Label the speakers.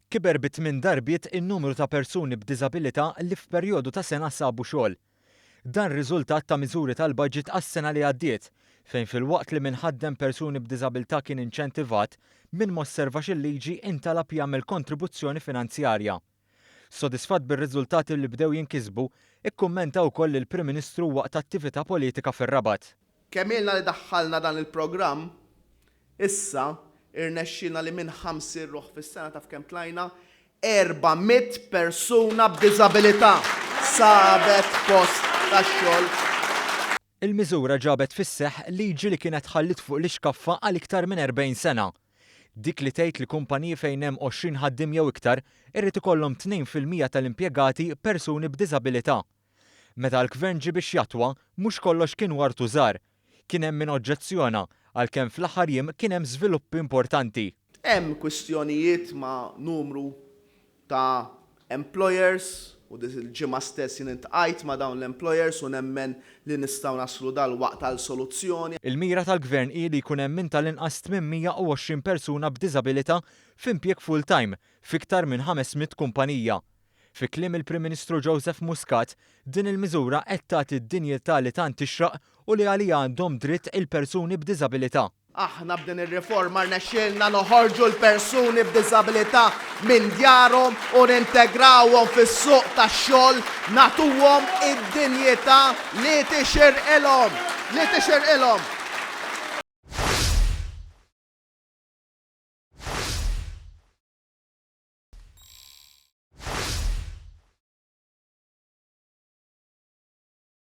Speaker 1: Kiber bi tminn darbiet in-numru ta' persuni b'diżabilità li f'perjodu ta' sena sabu xogħol. Dan riżultat ta' miżuri tal-baġit għas-sena li għaddiet, fejn filwaqt li min ħaddem persuni b'diżabilità kien inċentivat, min m'osservax il-liġi intalab jagħmel kontribuzzjoni finanzjarja. Sodisfatt bir-riżultati li bdew jinkisbu, ikkummenta wkoll il-Prim Ministru waqt attività politika fir-Rabat.
Speaker 2: Kemm ilna li daħħalna dan il-programm, issa irnexxielna li minn 50 ruħ fis-sena taf kemm tlajna? 400 persuna b'diżabilità sabet post tax-xogħol.
Speaker 1: Il-miżura ġabet fis-seħħ liġi li kienet ħalliet fuq l-ixkaffa għal iktar minn 40 sena. Dik li tgħid li kumpaniji fejn hemm 20 ħaddiem jew iktar irid ikollhom 2% tal-impjegati persuni b'diżabilità. Meta l-Gvern ġie biex jattwa, mhux kollox kien ward u żgħar. Kien hemm min oġġezzjona, għalkemm fl-aħħar jiem kien hemm żviluppi importanti.
Speaker 2: Hemm kwistjonijiet ma' numru ta' employers u din il-ġimgħa stess jien iltqajt ma' dawn l-employers u nemmen li nistgħu naslu dalwaqt għal soluzzjoni.
Speaker 1: Il-mira tal-Gvern hi li jkun hemm minn tal-inqas 820 persuna b'diżabilità f'impjieg full-time f'iktar minn 500 kumpanija. Fi kliem il-Prim Ministru Joseph Muscat, din il-miżura qed tagħti d-dinjità li tant tixraq u li għaliha għandhom dritt il-persuni b'diżabilità.
Speaker 2: Aħna b'din ir-riforma rnexxielna noħorġu l-persuni b'diżabilità minn djarhom u nintegrawhom fis-suq tax-xogħol, nagħtuhom id-dinjità li tixirqilhom! Li tixirqilhom!